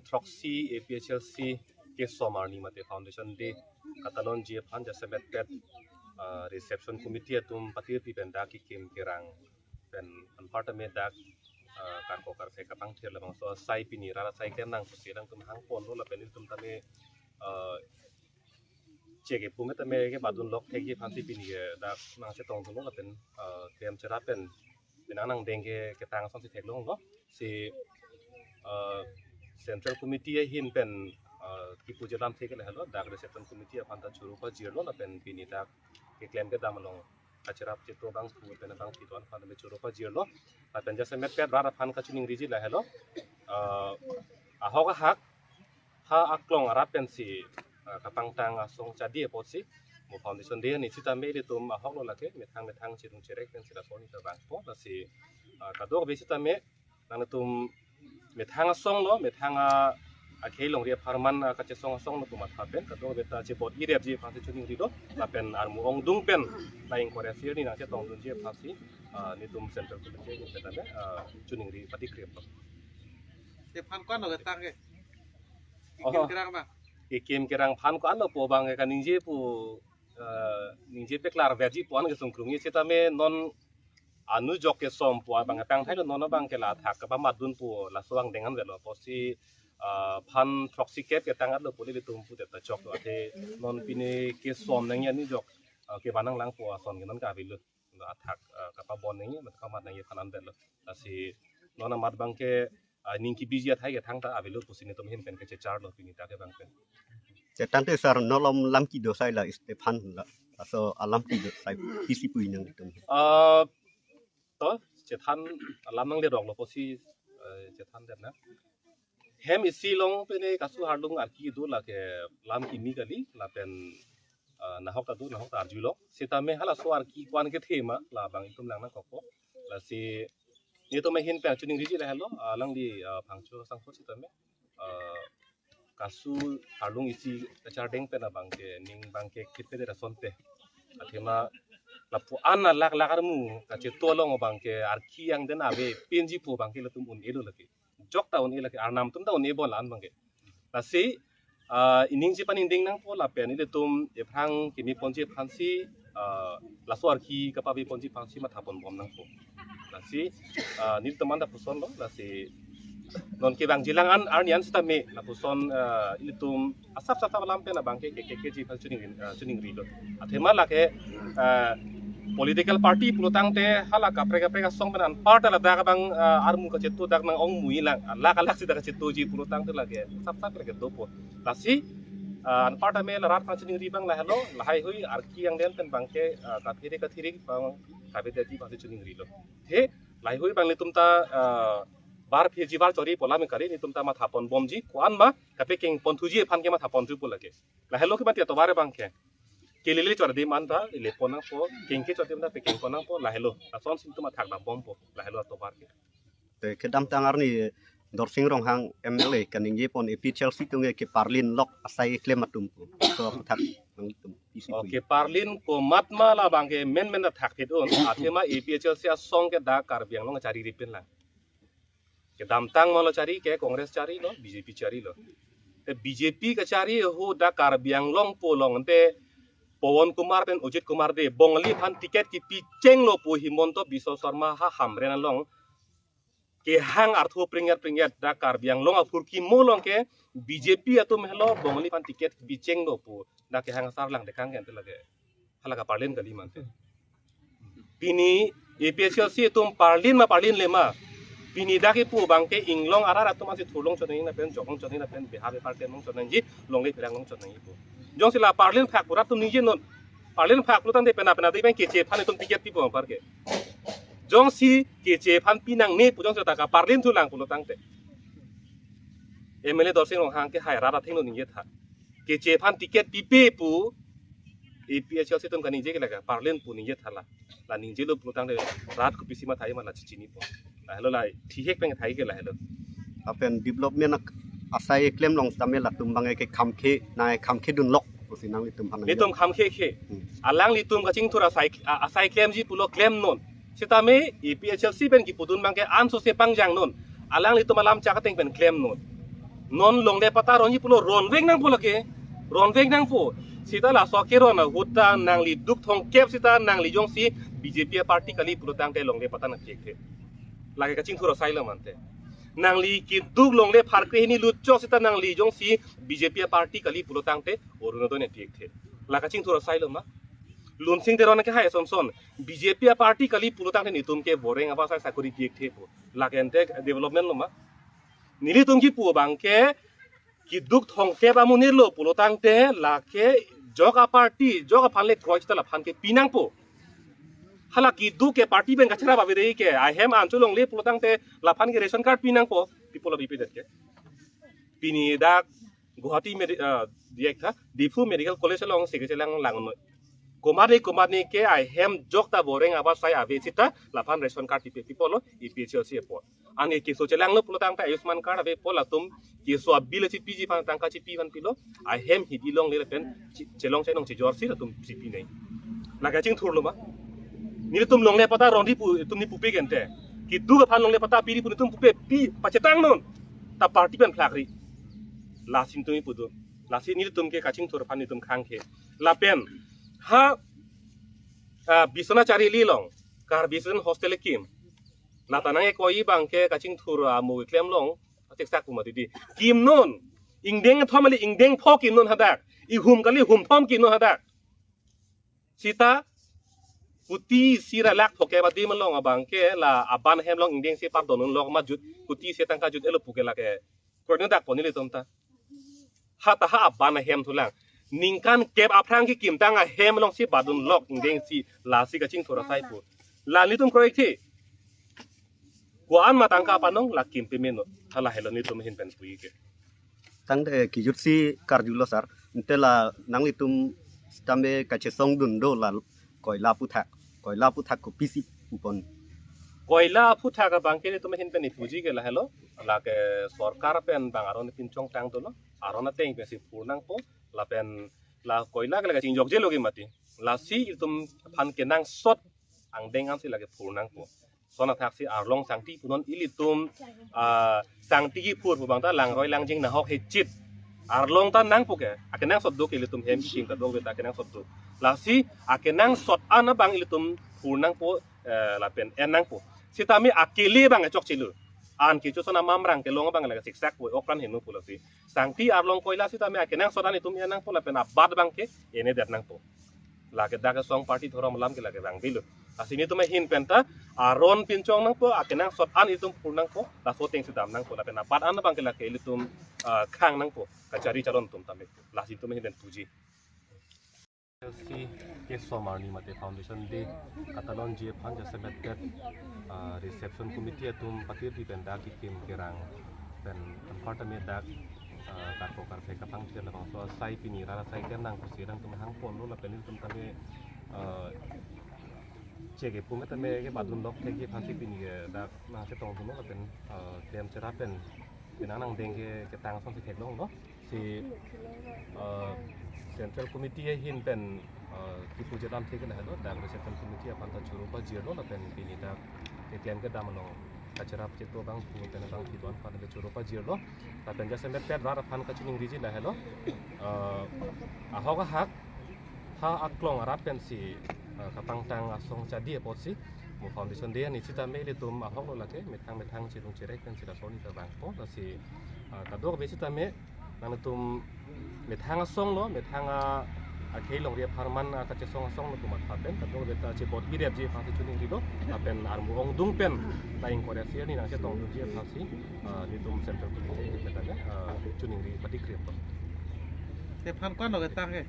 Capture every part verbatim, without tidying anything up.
throksi A P H L C kesom arni mate Foundation Day katalonji aphan jasemet pet, ah, reception committee atum patirpi pen dak kekim kerang pen anparta me dak, ah, karko karphe kapangthir labangso asai pini rat asai klem nang pusi alangtum hangponlo lapen ilitum tame, ah, cheke pume tame kebadun lok thekji aphansi pini ke dak nangchetongdunlo lapen, ah, klem cherap pen penang nangdeng ke ketang asonsi theklonglo. Si, ah, Central Committee ahin pen, ah, kipu jelam thek lahelo, dak Reception Committee aphan ta choro pajirlo lapen pini dak keklem kedam along kacherap cheto abang pu pen abang pidon aphan me choro pajirlo. Lapen jasemet pet rat aphan kachiningriji lahelo. Ah, ahok ahak ha aklong arat pensi, ah, kapangtang asong chadi apotsi mo Foundation Day ni sitame ilitum ahoklo lake methang methang chirung cherek pensi lason ita bangpo lasi, ah, kadokave sitame nangtum methang asonglo, methang a akhei longri apharman, ah, kachesong asong nangtum matha pen kadokave ta chebot-i repji aphansi chiningrilo lapen armu ongdung pen la ingkoi ra sirni nangchetongdunji aphansi, ah, nelitum Central Committee pen tame, ah, chiningri patikreplo. Te phan ko-anlo ketang ke? Kekim Oh. kerang abang. Kekim kerang phan ko-anlo pu abang ke kaningje pu, eh, ningje peklar verji pu an kesung krungji sitame non anujok kesom pu abang ke pangthailo non abang ke la athak kepamatdun pu laso angdeng an velo pusi, eh, phan throksi kep ketang atlo pu ilitum pu det ta choklo athe non pini kesom nangji anujok, eh, kevan nanglang pu ason ke non kavelo. Athak, eh, kapabon nangji, mat kamat nangji aphan an velo. Lasi non amat abang ke, ah, ning kebiji athai ke thangta avelo pusi nelitum ahin pen kechecharlo pini dak ke abang pen. Chethan te sir, non along lam kedo asai la Stephen la. Laso alam kedo asai pisi pu-i nangtum. Ah, to, chethan alam nangleroklo pusi, eh, chethan det na. Hem isi along pene kasu harlung arki do lake lam kimi kali lapen, ah, nahok ta do, nahok ta arjulok. Sitame halaso arki ko-an kethe ma labang itum lang nangkokpo. Lasi nelitum ahin pen chiningriji lahelo, ah, alangli, ah, Phangcho Sangphot sitame, ah, kasu harlung isi kachardeng pen abang ke ning abang ke kitpe de rason pe. Athema lapu-an alak lak armu kacheto along abang ke arki angdeng ave pinji pu abang ke latum un-elo lake. Jok ta un-e lake, arnam atum ta un-e bon la-an abang ke. Lasi, ah, iningje paningding nangpo lapen ilitum ephrang kimi ponji aphansi, ah, laso arki kapave ponji aphansi matha ponbom nangpo. Lasi, ah, nelitum an ta pusonlo, lasi non kevangji lang an arni an sitame lapuson, ah, ilitum asap asap alam pen abang ke ke ke keji aphan chining, ah, chiningrilo. Athema lake, ah, political party pulo tangte hala kaprek kaprek asong pen anparta ladak abang, ah, armu kacheto dak nang-ong mui lang, alak alak si dak kachetoji pulo tangte lake asap asap lake dopo. Lasi, ah, anparta me la rat aphan chiningri abang lahelo, lahai hui arki angdeng pen abang ke, ah, kathirik kathirik abang kavedet ji aphansi chiningrilo. He, lahai hui abang nelitum ta, ah, bar pheji bar chori pu alam kali, nelitum ta matha ponbomji ko-an ma kapekeng ponthuji aphan ke matha ponthu pu lake. Lahelo ke mati atovar abang ke. Kelele chor adim an ta, le pon nangpo, kengke chor adim an ta, pekeng pon nangpo, lahelo. Lasonsi nelitum athak dambompo, lahelo atovar ke. Te kedamtang arni Dorsing Ronghang M L A kaningje pon A P H L C atum ke keparlin lok asai keklem atum pu. So athak nangtum pisi Oh, pu-i. Keparlin komat ma labang ke menmen athak phit un, athema A P H L C asong ke dak Karbi Anglong chariri pin lang. Kedamtang malo chari ke Congress charilo, B J P charilo. Te B J P kachari ahut dak Karbi Anglong pu along te Pawan Kumar pen Ajit Kumar Dey Bongali aphan ticket kipi chenglo pu Himanta Biswa Sarma ha Hamren along kehang arthu pringet pringet dak Karbi Anglong aphurkimo along ke B J P atum helo Bongali aphan ticket kipi chenglo pu dak kehang asar lang dekang ke ante lake. Hala kaparlin kali mante. Pini A P H L C atum parlin ma parlinle ma. Pini dak kipu abang ke inglong arat atum ansi thurlong chot nangji lapen joklong chot nangji lapen Bihar Bihar klem long chot nangji, longle pherang long chot nangji pu. Jongsi la parlin phak pu rat atum ningje non. Parlin phak pulo tangte pena pena de abang keche aphan itum ticket pipo apar ke. Jongsi keche aphan pinangne pu jongsi ta kaparlin thulang pulo tangte. M L A Dorsing Ronghang ke hai rat athengno ningje tha. Keche aphan ticket pipe pu A P H L C atum kaningje ke lake parlin pu ningje tha la. La ningjelo pulo tangte rat kopisi matha-i ma la chichinipo. Lahelo la thihek pen thai ke lahelo. Lapen development ak-, asai keklem along tame latum abang ke khamkhe, nang khamkhe dunlok pusi nanglitum aphan nang. Nelitum khamkhe khe. Hmm. Alanglitum kachingthur asai, a-, asai klemji pulo klem non. Sitame A P H L C pen kipudun abang ke ansose pangjang non. Alanglitum alam chak ateng pen klem non. Non longle patta ronji pulo, ronvek nangpo lake. Ronvek nangpo. Seta laso keron ahut ta nangli duk thomkep seta nangli jongsi B J P party kali pulo tangte longle patta nangpikthe. Lake kachingthur asai lo mante. Nangli keduk longle pharkre hini lutchok seta nangli jongsi B J P party kali pulo tangte Orunodoi nangpikthe. La kachingthur asai lo ma. Lunsing Teron ke hai asonson. B J P party kali pulo tangte netum ke boreng abasai sakori pikthepo. Lake ante development lo ma. Nelitum kipu abangke keduk thomkep amonit lo pulo tangte lake jok aparty, jok aphan le kroi seta laphan ke pinangpo. Hala keduk ke party pen kachera ba bere ke ahem an cholongle pulo tangte laphan ke ration card pinangpo, people of B P Z ke. Pini dak Guwahati Medi-, ah, diak tha, Diphu Medical College along sege chelang lang noi. Komatne komatne ke ahem jok ta boreng abasai ave seta laphan ration card pipe, pipo lo A P H C apot. Anke keso chelang lo pulo tangte Ayushman card ave po, latum keso abill chepiji aphan tangka chepi aphan pilo, ahem hidi longle lapen che-, chelong chenong chejor si latum chepi nai. Lake kachingthur lo ma. Nelitum longle patta ronji pu, itum ni pupe gente. Keduk aphan longle patta piri pu netum pupe pi pachetang non. Ta party pen phlakri. Lasi netum ipu do. Lasi nelitum ke kachingthur aphan netum khang ke. Lapen ha, ah, Biswanath Chariali along Karbi Student Hostel kim. Lata nang-ekoi abangke kachingthur amo keklem long, atik sak puma didi. Kim non, ingdeng thom kali ingdeng pho kim non hadak. Ihum kali hum thom kim non hadak. Seta kuti isi ra lakh thomkep adim along abangke la aban ahem along ingdeng si pardon lok ma jut, kuti isi tangka jut-et lo puke lake. Kroidun dak pon nelitum ta. Ha ta ha aban ahem thulang. Ningkan kep aphrang kekimtang ahem along si badun lok ingdeng si, lasi kachingthur asai pu. La nelitum kroikthe. Ko-an ma tangka panong la kim peme non. Hala helo nelitum ahin pen puji ke. Tangte kejut si karjulo sir. Ante la nanglitum sitame kachesongdun do la koila aphuthak. Koila aphuthak kopisi pu pon. Koila aphuthak abangke nelitum ahin pen ipuji ke la helo. Lake sorkar pen bang aron pinchong tang dolo. Aron ateng pensi phur nangpo. Lapen la koila ke lake chingjokje lo ke mati. Lasi itum aphan kenangsot angdeng ansi lake phur nangpo. Lason athak si arlong sangti punon ilitum, ah, sangti kiphur pu bang ta langroi langjing nahok hechit. Arlong ta nangpo ke, akenangsot do ke ilitum hem kiching kadokave ta akenangsot do. Lasi akenangsot an abang ilitum phur nangpo, eh, lapen en nangpo. Sitame akele abang chokche lo. An kecho son amamrang kelong abang lake siksak po, okran heno pu lasi. Sangti arlong koila sitame akenangsot an itum en nangpo lapen abat abangke en-edet nangpo. Lake dak asong party dhorom alam ke lake vangvelo. Lasi nelitum ahin pen ta aron pinchong nangpo, akenangsot an itum phur nangpo, laso ateng si dam nangpo, lapen abat an abangke lake ilitum, ah, khang nangpo, kachari charon atum tame. Lasi nelitum ahin pen puji. Si keso arni mate Foundation Day katalonji aphan jasemet tet, ah, reception committee atum patir di pen dak kekim kerang pen anparta me dak, ah, karko karphe kapangthir labangso asai pini rara asai kenang kusi rang tum hang ponlo lapen ilitum tame, ah, cheke pume tame ke badun lok thekji aphansi pini ke dak nangchetongdunlo lapen, ah, klem cherap pen penang nangdeng ke ketang asonsi theklonglo. Si, eh, Central Committee ahin pen, eh, kipu jelam thek lahelo, dak Central Committee aphan ta choro pajirlo lapen pini dak keklem kedam along kacherap cheto abang pu pen abang kiduan aphan le choro pajirlo. Lapen jasemet tet rat aphan kachiningriji lahelo. Eh, ahok ahak ha aklong arat pensi, eh, kapangtang asong chadi apotsi mo Foundation Day arni sitame ilitum ahok lo lake methang methang chedung cherek pensi lason ita vangpo, lasi, eh, kadokave sitame nangtum methang asong lo, methang a, akhei longri apharman, a, kachesong asong lo kumat phapen, kadokave ta chebot-i repji aphansi chiningrilo, lapen armu ongdung pen ta ingkoi ra sirni nangchetongdunji aphansi, eh, nelitum Central Committee kita, eh, chiningri patikri apot. Te phan ko-an lo ketang ke?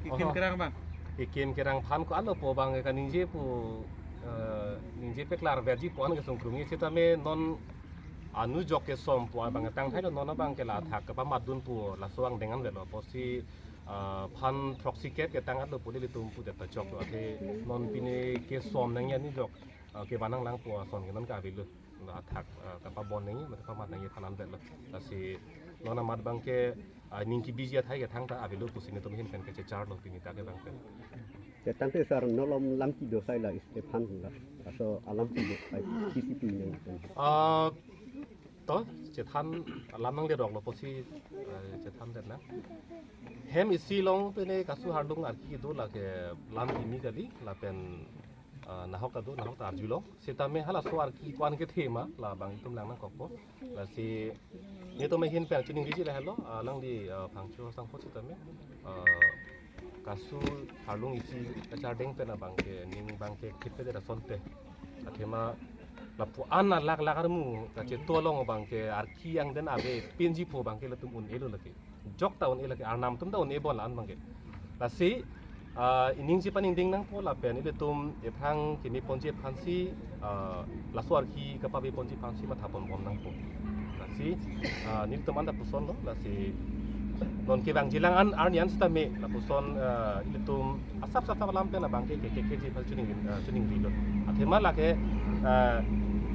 Kekim Oho. Kerang abang. Kekim kerang phan ko-an lo pu abang kaningje pu, eh, ningje paklar verji pu an kesung krungji sitame non anujok kesom pu abang tang thailo, non abangke la athak kapamatdun pu laso angdeng an avelo apotsi, eh, phan throksi kep ketang an lo pu ilitum pudet ta choklo, athe non pini kesom nangji anujok, eh, kevan nanglang pu ason ke non ke avelo. La athak, eh, kapabon nangji, mate pamat nangji aphan an avelo. Lasi non amat abangke, eh, ning kebiji athai ke thangta avelo pusi nelitum ahin pen kachecharlo pini dak ke abangke. Te tangte sir, nolom lam kedo asai la isi aphan la. Laso alam kedo asai isi pu nang. Ah, To, chethan lam nanglerok lo pusi, eh, chethan den na. Hem isi along pine kasu harlung arki do lake lam kimi kali, lapen, eh, nahok ta do, nahok ta arjulong. Sitame halaso arki ko-an kethe ma, labang itum lang nangkokpo. Lasi, netum ahin pen chuning riji lahelo, eh, nangli, eh, Phangcho sangpho sitame, eh, kasu harlung isi kachardeng pen abangke, ning abangke khit pe dera sonte. Athema lapu-an alak lak armu kacheto along abangke arki angden ave pinji pho abangke latum un-elo lake. Jok ta un-e lake, arnam atum ta un-e bol an abangke. Lasi, ah, iningji paningding nangpo lapen ilitum ephrang kimi ponji aphansi, ah, laso arki kapave ponji aphansi matha ponbom nangpo. Lasi, ah, nelitum anta pusonlo, lasi non kevangji lang an arni an sitame lapuson, ah, ilitum asap asap alam pen abangke ke ke keji aphan chuning, ah, chuning rilo. Athema lake, ah,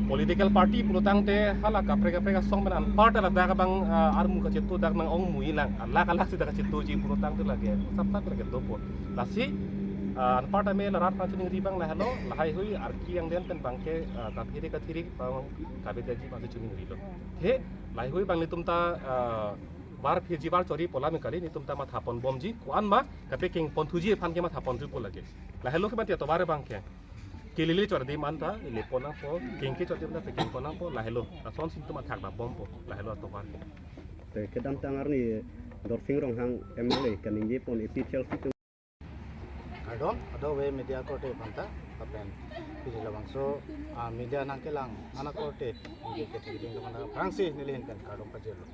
political party pulotangte hala kaprek kaprek asong pen anparta ladak abang, ah, armu kacheto dak nang-ong mui lang, alak alak si dak kachetoji pulotangte lake asap asap lake dopo. Lasi, ah, anparta me larat aphan chuning ri abang lahelo, lahai hui arki angden pen abangke, ah, kaphere kathiri abang kavedaji abangsi chuning rilo. He, lahai hui abang netum ta, ah, var phirji var chori pu alam kali, netum ta matha ponbomji, ko-an ma kapekeng ponthuji aphan ke matha ponthupo lake. Lahelo ke mati atovar abangke. Kelele chordi man ta, le pon nangpo, kengke chordi man ta, keng pon nangpo, lahelo. Lason si netum athak dambompo, lahelo atovar. Te kedamtang arni Dorsing Ronghang M L A kaningje pon A P H L C atum. Kardom, kadokave media korte aphanta, lapen pini labangso, ah, media nangkelang anak korte, ningje kethe keding aphanta aphrangsi neli ahin pen kardom pajirlo.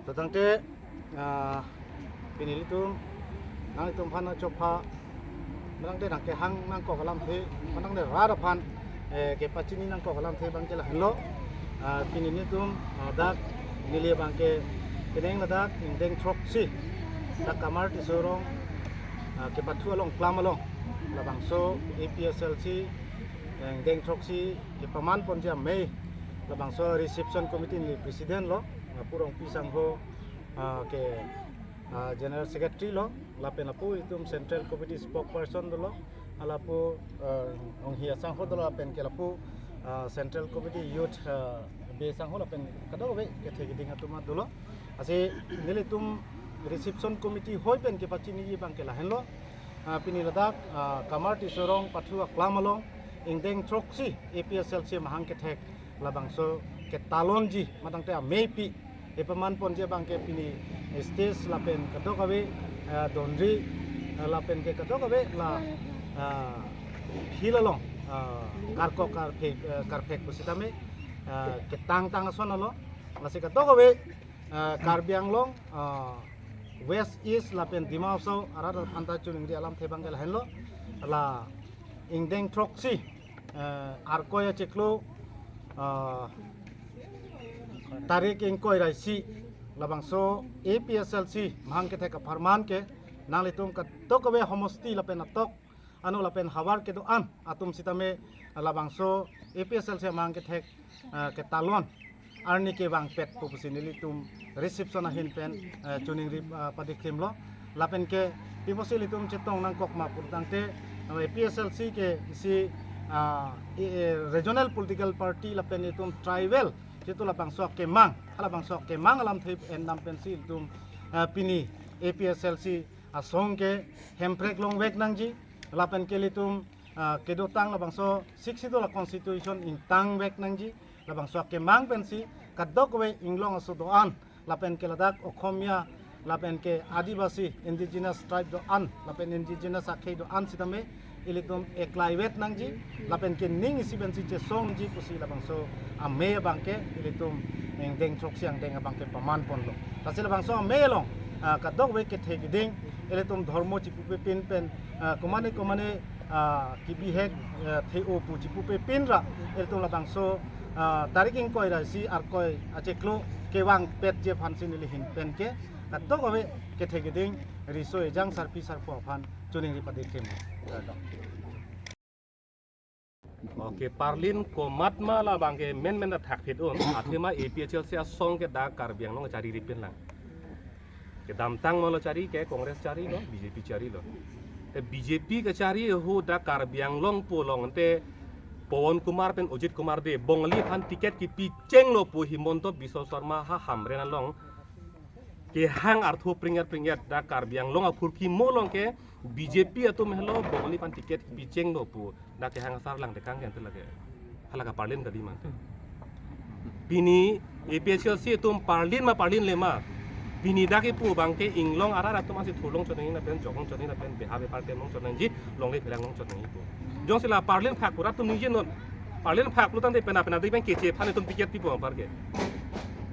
To tangte, ah, pini ilitum, nanglitum aphan chopha, manang te nangkehang nangkok alamthe, manang te rat aphan, eh, kepachini nangkok alamthe abangke lahenlo. Ah, pini nelitum, ah, dak neli abangke penang ladak ingdeng throksi, dak Kamar Tisso Rong, ah, kepathu along, klam along, labangso A P H L C, eh, ingdeng throksi kepaman ponji amei, labangso reception committee neli president lo, ah, Pu Rongpi sangho, ah, ke, ah, general secretary lo, lapen lapu itum central committee spokesperson dolo, halapu, ah, Onghi asangho dolo, lapen ke lapu, ah, central committee youth, ah, be sangho lapen kadokave kethe keding atum dolo. Lasi nelitum reception committee hoi pen kepachiniji abangke lahenlo. Ah, pini ladak, ah, Kamar Tisso Rong pathu aklam along ingdeng throksi A P H L C mahang kethek labangso ketalonji, manang te ameipi kepaman ponji abangke pini stage lapen kadokave, eh, donri, eh, lapen ke kadokave la, eh, field along, eh, karkok karphek, eh, karphek pusitame, eh, ketang tang ason alo, lasi kadokave, eh, Karbi Anglong, eh, West, East lapen Dima Hasao arat aphanta chuningri alamthe abangke lahenlo, la ingdeng throksi, eh, Arkoi achiklo, ah, tarik ingkoi ra isi, labangso A P H L C mahang kethek apharman ke nanglitum kadokave homosti lapen atok ano lapen havar kedo-an atum sitame labangso A P H L C mahang kethek, ah, ketalon arni kevangpet pu pusi nelitum reception ahin pen, eh, chuningri, ah, padikhimlo. Lapen ke pi pusi ilitum chetong nangkok ma pulotangte, eh, A P H L C ke isi, ah, i, eh, regional political party lapen itum tribal, jitu labangso akemang, halabangso akemang alamthe endam pensi itum, ah, pini A P H L C asong ke Hemprek longvek nangji, lapen ke ilitum, ah, kedotang labangso Sixth Schedule constitution ingtangvek nangji, labangso akemang pensi kadokave inglong aso do-an, lapen ke ladak Okhomia, lapen ke Adivasi, indigenous tribe do-an, lapen indigenous akhei do-an sitame ilitum eklaivet nangji, lapen ke ning isi pensi chesongji pusi labangso amei abangke ilitum ingdeng throksi angdeng abangke paman ponlo. Lasi labangso amei along, ah, kadokave kethe keding, ilitum dhormo chipupepin pen, ah, komane komane, ah, kibihek, ah, the-o pu chipupepin ra, ilitum labangso, ah, tarik ingkoi ra isi Arkoi achiklo kevangpetji aphansi neli ahin pen ke kadokave kethe keding riso ejang sarpi sarpo aphan chuningri padikhim. Oke, parlin komat ma labangke menmen ta thakphit un, athema A P H L C asong ke dak Karbi Anglong chariri pin lang. Kedamtang malo chari, Congress charilo, B J P charilo. Te B J P kachari ahut dak Karbi Anglong pu along te Pawan Kumar pen Ajit Kumar Dey Bongali aphan ticket kipi chenglo pu Himanta Biswa Sarma ha Hamren along kehang artho pringet pringet, dak Karbi Anglong aphurkimo along ke B J P atum helo Bongali aphan ticket kipi chenglo pu dak kehang asar lang dekang ke ante lake. Hala ke parlin kali mante. Pini A P H L C atum parlin ma parlinle ma? Pini dak kipu abang ke inglong arat atum asi thurlong chot nangji lapen joklong chot nangji lapen beha bepar temlong chot nangji, longle pherang long chot nangji pu. Jongsi la parlin phak pu rat atum ningjenon. Parlin phak pulotangte pena pena dei pen keche aphan atum ticket pipo apar ke.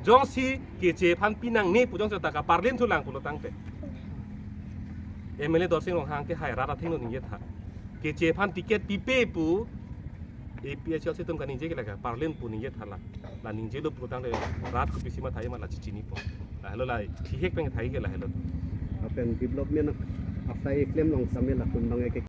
Jongsi keche aphan pinangne pu jongsi ta kaparlin thulang pulotangte, M L A Dorsing Ronghang ke hai rat athengno ningje tha. Keche aphan ticket pipe pu A P H L C atum kaningje ke lake parlin pu ningje tha la. La ningjelo pulotangte rat kopisi ma thai ma la chichinipo. Lahelo la thihek pen thai ke lahelo. Lapen development asai klem long same latum abang ke